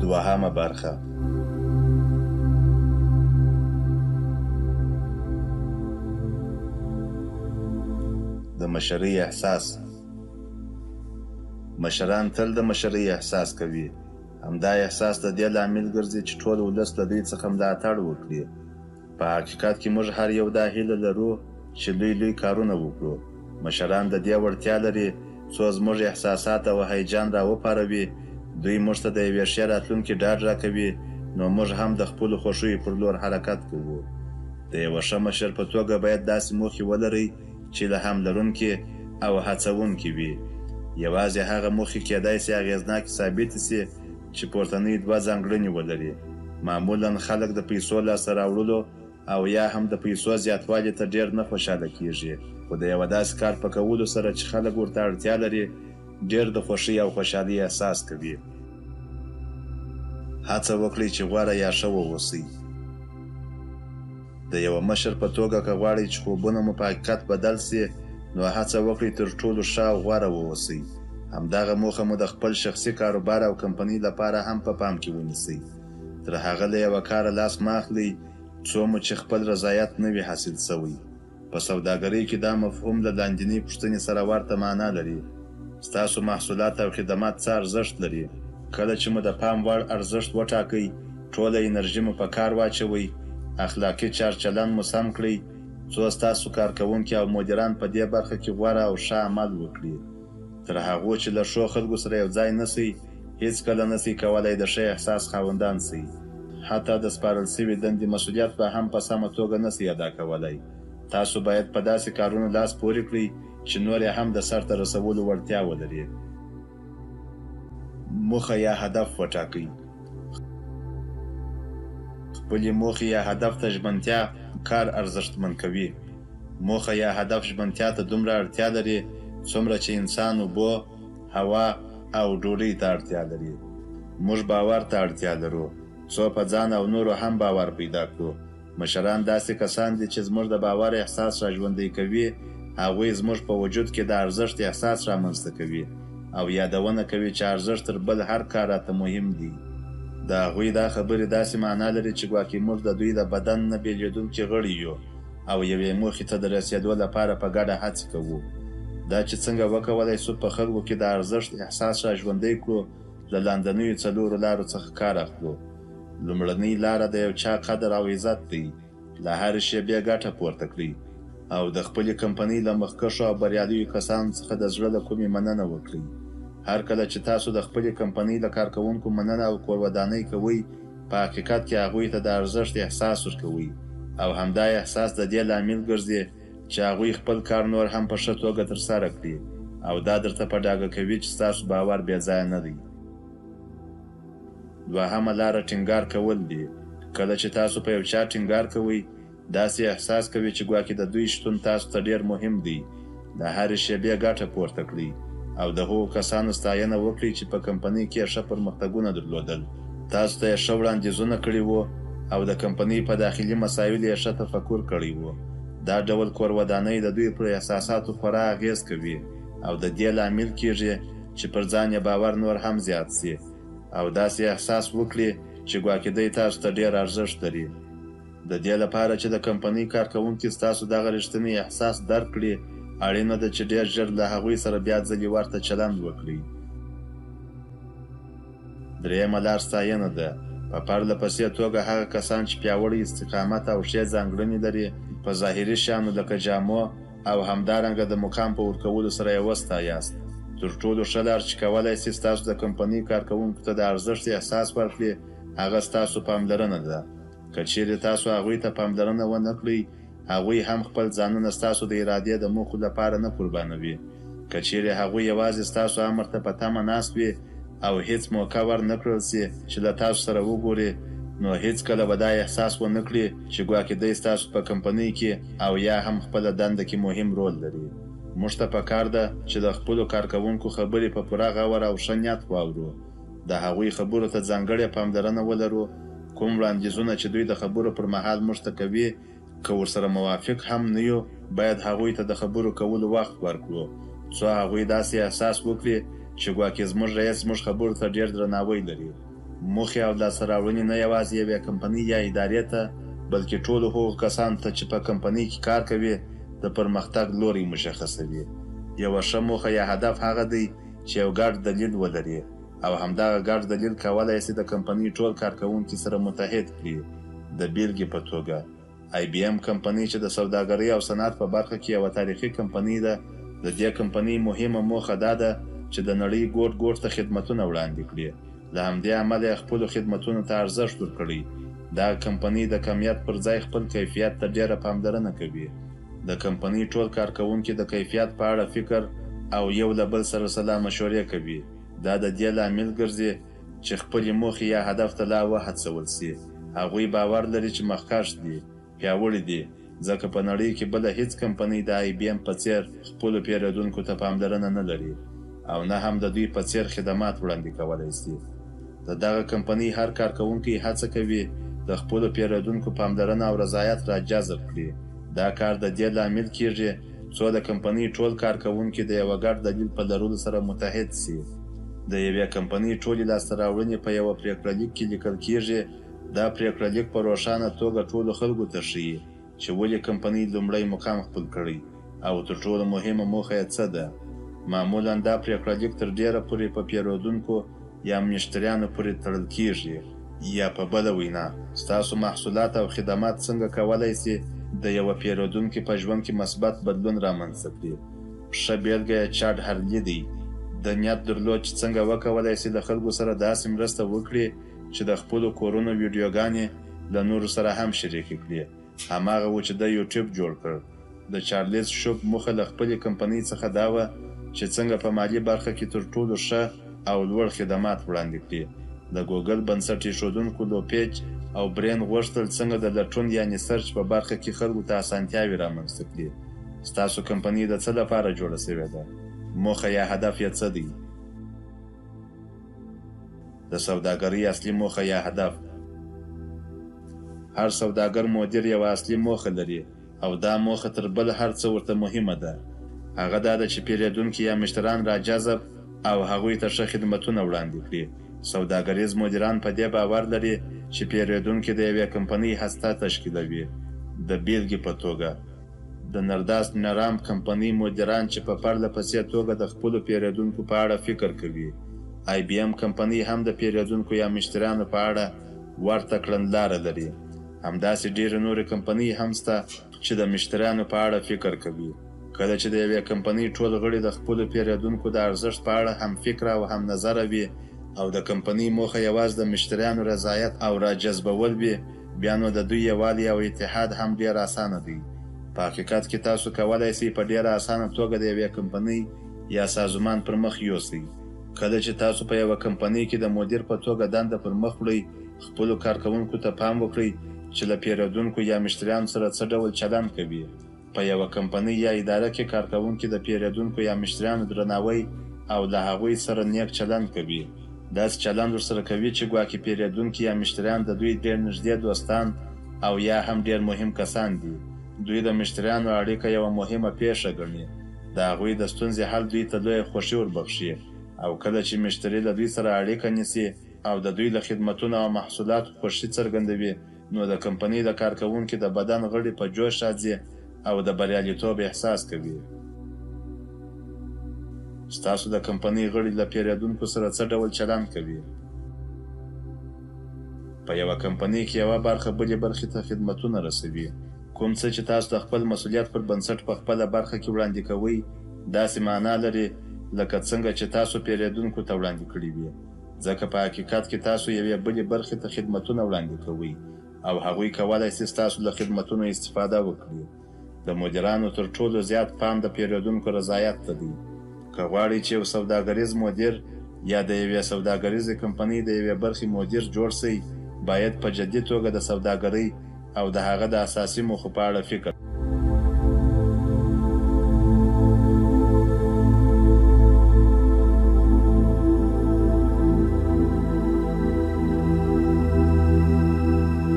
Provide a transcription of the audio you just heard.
دوهمه برخه. د مشرۍ احساس. مشران تل د مشرۍ احساس کوي. همدا احساس د دې لامل ګرځي چې ټول ولس له دوی څخه ملاتړ وکړي. په حقیقت کې موږ هر یو دا هیله لرو چې لوی لوی کارونه وکړو. مشران د دې وړتیا لري څو زموږ احساسات او هیجان را وپاروي. دوی موږ ته د یوې ښې راتلونکې ډاډ راکوي، نو موږ هم د خپلو خوښیو پر لور حرکت کوو. د یوه ښه مشر په توګه باید داسې موخې ولرئ چې الهام لرونکې او هڅوونکې وي. یوازې هغه موخې کېدای شي اغېزناکې ثابتې شي چې پورتنۍ دوه ځانګړنې ولري. معمولاً خلک د پیسو لاسته راوړلو او یا هم د پیسو زیاتوالي ته ډېر نه خوشاله کېږي، خو د یوه داسې کار په کولو سره چې خلک ورته اړتیا لري، ډېر د خوښۍ او خوشالۍ احساس کوي. هڅه وکړئ چې غوره یا ښه واوسئ. د یوه مشر په توګه که غواړئ چې خوبونه مو په حقیقت بدل شي، نو هڅه وکړئ تر ټولو ښه او غوره واوسئ. همدغه موخه مو د خپل شخصي کاروبار او کمپنۍ لپاره هم په پام کې ونیسئ. تر هغه له یوه کاره لاس مه اخلئ څو مو چې خپل رضایت نه وي حاصل شوی. په سوداګرۍ کې دا مفهوم له لاندینۍ پوښتنې سره ورته معنا لري، ستاسو محصولات او خدمات څه ارزښت لري؟ کله چې مو د پام وړ ارزښت وټاکئ، ټوله انرژي مو په کار واچوئ، اخلاقي چار چلند مو سم کړئ، څو ستاسو کارکوونکي او مدیران په دې برخه کې غوره او ښه عمل وکړي. تر هغو چې له ښو خلکو سره یو ځای نه شئ، هېڅکله نه شئ کولای د ښه احساس خاوندان شئ. حتی د سپارل شوې دندې مسؤلیت به هم په سمه توګه نه شئ ادا کولای. تاسو باید په داسې کارونو لاس پورې کړئ چې نور یې هم د سرته رسولو وړتیا ولري. موخه یا هدف وټاکئ. خپلې موخې یا هدف ته ژمنتیا کار ارزښتمن کوي. موخه یا هدف ژمنتیا ته دومره اړتیا لري څومره چې انسان اوبو، هوا او ډوډۍ ته اړتیا لري. موږ باور ته اړتیا لرو څو په ځان او نورو هم باور پیدا کړو. مشران داسې کسان دي چې زموږ د باور احساس را ژوندی کوي. هغوی زموږ په وجود کې د ارزښت احساس رامنځته کوي او یادونه کوي چې ارزښت تر بل هر کار راته مهم دی. د هغوی دا خبرې داسې معنا لري چې ګواکې موږ د دوی د بدن نه بېلېدونکي غړي یو او یوې موخې ته د رسېدو لپاره په ګډه هڅې کوو. دا چې څنګه وکولای شو په خلکو کې د ارزښت احساس را ژوندی کړو، له لاندنیو څلورو لارو څخه کار اخلو. لومړنۍ لاره د یو چا قدر او عزت دی. له هرې شېبې ګټه پورته کړئ او د خپلې کمپنۍ له مخکښو او بریالیو کسانو څخه د زړه له کومې مننه وکړئ. هر کله چې تاسو د خپلې کمپنۍ له کارکوونکو مننه او کورودانۍ کوئ، په حقیقت کې هغوی ته د ارزښت احساس ورکوئ او همدا احساس د دې لامل ګرځي چې هغوی خپل کار نور هم په ښه توګه ترسره کړي او دا درته په ډاګه کوي چې ستاسو باور بې ځایه نه دی. دوهمه لاره ټینګار کول دي. کله چې تاسو په یو چا ټینګار کوئ، داسې احساس کوي چې ګواکې د دوی شتون تاسو ته ډېر مهم دی. له هرې شېبې ګټه پورته کړئ او د هغو کسانو ستاینه وکړئ چې په کمپنۍ کې یې ښه پرمختګونه درلودل، تاسو ته یې ښه وړاندیزونه کړي وو او د کمپنۍ په داخلي مسایلو یې ښه تفکر کړی و. دا ډول کورودانۍ د دوی پر احساساتو خورا اغېز کوي او د دې لامل کېږي چې پر ځان یې باور نور هم زیات شي او داسې احساس وکړي چې ګواکې دی تاسو ته ډېر ارزښت لري. د دې لپاره چې د کمپنۍ کارکوونکي ستاسو دغه رښتینی احساس درک کړي، اړینه ده چې ډېر ژر له هغوی سره بیا ځلې ورته چلند وکړئ. درېیمه لار ستاینه ده. په پرله پسې توګه هغه کسان چې پیاوړی استقامت او ښې ځانګړنې لري، په ظاهري شیانو لکه جامو او همدارنګه د مقام په ورکولو سره یې وستایاست. تر ټولو ښه لار چې کولای شي ستاسو د کمپنۍ کارکوونکو ته د ارزښت احساس ورکړي، هغه ستاسو پاملرنه ده. که چېرې تاسو هغوی ته پاملرنه ونه کړئ، هغوی هم خپل ځانونه ستاسو د ارادې د موخو لپاره نه قربانوي. که چېرې هغوی یوازې ستاسو امر ته په تمه ناست وي او هېڅ موقع ور نه کړل شي چې له تاسو سره وګوري، نو هېڅکله به دا احساس ونه کړي چې ګواکې دی ستاسو په کمپنۍ کې او یا هم خپله دنده کې مهم رول لري. موږ ته په کار ده چې د خپلو کارکوونکو خبرې په پوره غور او ښه نیت واورو. د هغوی خبرو ته ځانګړې پاملرنه ولرو، کوم وړاندیزونه چې دوی د خبرو پر مهال موږ ته کوي، که ورسره موافق هم نه یو، باید هغوی ته د خبرو کولو وخت ورکړو، څو هغوی داسې احساس وکړي چې ګواکې زموږ رئیس زموږ خبرو ته ډېر درناوی لري. موخې او لاسته راوړنې نه یوازې یوې کمپنۍ یا ادارې ته، بلکې ټولو هغو کسانو ته چې په کمپنۍ کې کار کوي، د پرمختګ لوری مشخصوي. یوه ښه موخه یا هدف هغه دی چې یو ګډ دلیل ولري او همدغه ګډ دلیل کولای شي د کمپنۍ ټول کارکوونکي سره متحد کړي. د بېلګې په توګه، آی بي اېم کمپنۍ چې د سوداګرۍ او صنعت په برخه کې یوه تاریخي کمپنۍ ده، د دې کمپنۍ مهمه موخه دا ده چې د نړۍ ګوټ ګوټ ته خدمتونه وړاندې کړي. له همدې امله یې خپلو خدمتونو ته ارزښت ورکړی. دغه کمپنۍ د کمیت پر ځای خپل کیفیت ته ډېره پاملرنه کوي. د کمپنۍ ټول کارکوونکي د کیفیت په اړه فکر او یو له بل سره سلا مشورې کوي. دا د دې لامل ګرځي چې خپلې موخې یا هدف ته لا وهڅول شي. هغوی باور لري چې مخکښ دي، پیاوړي دي، ځکه په نړۍ کې بله هیڅ کمپنۍ د آی بي ایم په څېر خپلو پېرېدونکو ته پاملرنه نه لري او نه هم د دوی په څېر خدمات وړاندې کولی شي. د دغه کمپنۍ هر کارکوونکی هڅه کوي د خپلو پېرېدونکو پاملرنه او رضایت را جذب کړي. دا کار د دې لامل کېږي څو د کمپنۍ ټول کارکوونکي د یوه ګډ دلیل په لرلو سره متحد شي. د یوې کمپنۍ ټولې لاسته راوړنې په یوه پرېکړه لیک کې لیکل کېږي. دا پرېکړه لیک په روښانه توګه ټولو خلکو ته ښيي چې ولې کمپنۍ لومړی مقام خپل کړی او تر ټولو مهمه موخه یې څه ده. معمولاً دا پرېکړه لیک تر ډېره پورې په پېرودونکو یا مشتریانو پورې تړل کېږي. یا په بله وینا، ستاسو محصولات او خدمات څنګه کولای شي د یوه پېرودونکي په ژوند کې مثبت بدلون رامنځته کړي. ښه بېلګه یې چاډ هرلي دی. ده نیت درلود چې څنګه وکولای شي له خلکو سره داسې مرسته وکړي چې د خپلو کورونو ویډیوګانې له نورو سره هم شریکې کړي. هماغه و چې ده یوټیوب جوړ کړ. د چارلیز شوب موخه له خپلې کمپنۍ څخه دا وه چې څنګه په مالي برخه کې تر ټولو ښه او لوړ خدمات وړاندې کړي. د ګوګل بنسټ ایښودونکو لو پیج او برین غوښتل څنګه د لټون یعنې سرچ په برخه کې خلکو ته اسانتیاوې رامنځته کړي. ستاسو کمپنۍ د څه لپاره جوړه شوې ده؟ موخه یا هدف یې څه دی؟ د سوداګرۍ اصلي موخه یا هدف. هر سوداګر مدیر یوه اصلي موخه لري او دا موخه تر بل هر څه ورته مهمه ده. هغه دا ده چې پیرېدونکي یا مشتران را جذب او هغوی ته ښه خدمتونه وړاندې کړي. سوداګریز مدیران په دې باور لري چې پیرېدونکي د یوې کمپنۍ هسته تشکیلوي. د بېلګې په توګه، د نرداس نرام کمپنۍ مدیران چې په پرله پسې توګه د خپلو پیرېدونکو په اړه فکر کوي. آی بي ایم کمپنۍ هم د پیرېدونکو یا مشتریانو په اړه ورته کړنلاره لري. همداسې ډېرې نورې کمپنۍ هم شته چې د مشتریانو په اړه فکر کوي. کله چې د یوې کمپنۍ ټول غړي د خپلو پیرېدونکو د ارزښت په اړه همفکره او همنظره وي او د کمپنۍ موخه یوازې د مشتریانو رضایت او راجذبول وي، بیا نو د دوی یووالی او اتحاد هم ډېر اسانه دی. په حقیقت کې تاسو کولای شئ په ډېره اسانه توګه د یوې کمپنۍ یا سازمان پر مخ یوسئ. کله چې تاسو په یوه کمپنۍ کې د مدیر په توګه دنده پر مخ وړئ، خپلو کارکوونکو ته پام وکړئ چې له پېرودونکو یا مشتریانو سره څه ډول چلند کوي. په یوه کمپنۍ یا اداره کې کارکوونکي د پېرېدونکو یا مشتریانو درناوی او له هغوی سره نېک چلند کوي. داسې چلند ورسره کوي چې ګواکې پېرېدونکي یا مشتریان د دوی ډېر نږدې دوستان او یا هم ډېر مهم کسان دي. دوی د مشتریانو اړیکه یوه مهمه پېښه ګڼي. د هغوی د ستونزې حل دوی ته لویه خوښي وربخښي او کله چې مشتري له دوی سره اړیکه نیسي او د دوی له خدمتونو او محصولاتو خوښي څرګندوي، نو د کمپنۍ د کارکوونکي د بدن غړي په جوش راځي او د بریالیتوب احساس کوي. ستاسو د کمپنۍ غړي له پېرېدونکو سره څه ډول چلند کوي؟ په یوه کمپنۍ کې یوه برخه بلې برخې ته خدمتونه رسوي. کوم څه چې تاسو د خپل مسؤلیت پر بنسټ په خپله برخه کې وړاندې کوئ، داسې معنا لري لکه څنګه چې تاسو پېرېدونکو ته وړاندې کړي وي. ځکه په حقیقت کې تاسو یوې بلې برخې ته خدمتونه وړاندې کوئ او هغوی کولای شي ستاسو له خدمتونو استفاده وکړي. د مدیرانو تر ټولو زیات پام د پېرېدونکو رضایت ته دی. که غواړئ چې یو سوداګریز مدیر یا د یوې سوداګریزې کمپنۍ د یوې برخې مدیر جوړ شئ، باید په جدي توګه د سوداګرۍ او د هغه د اساسي موخو په اړه فکر.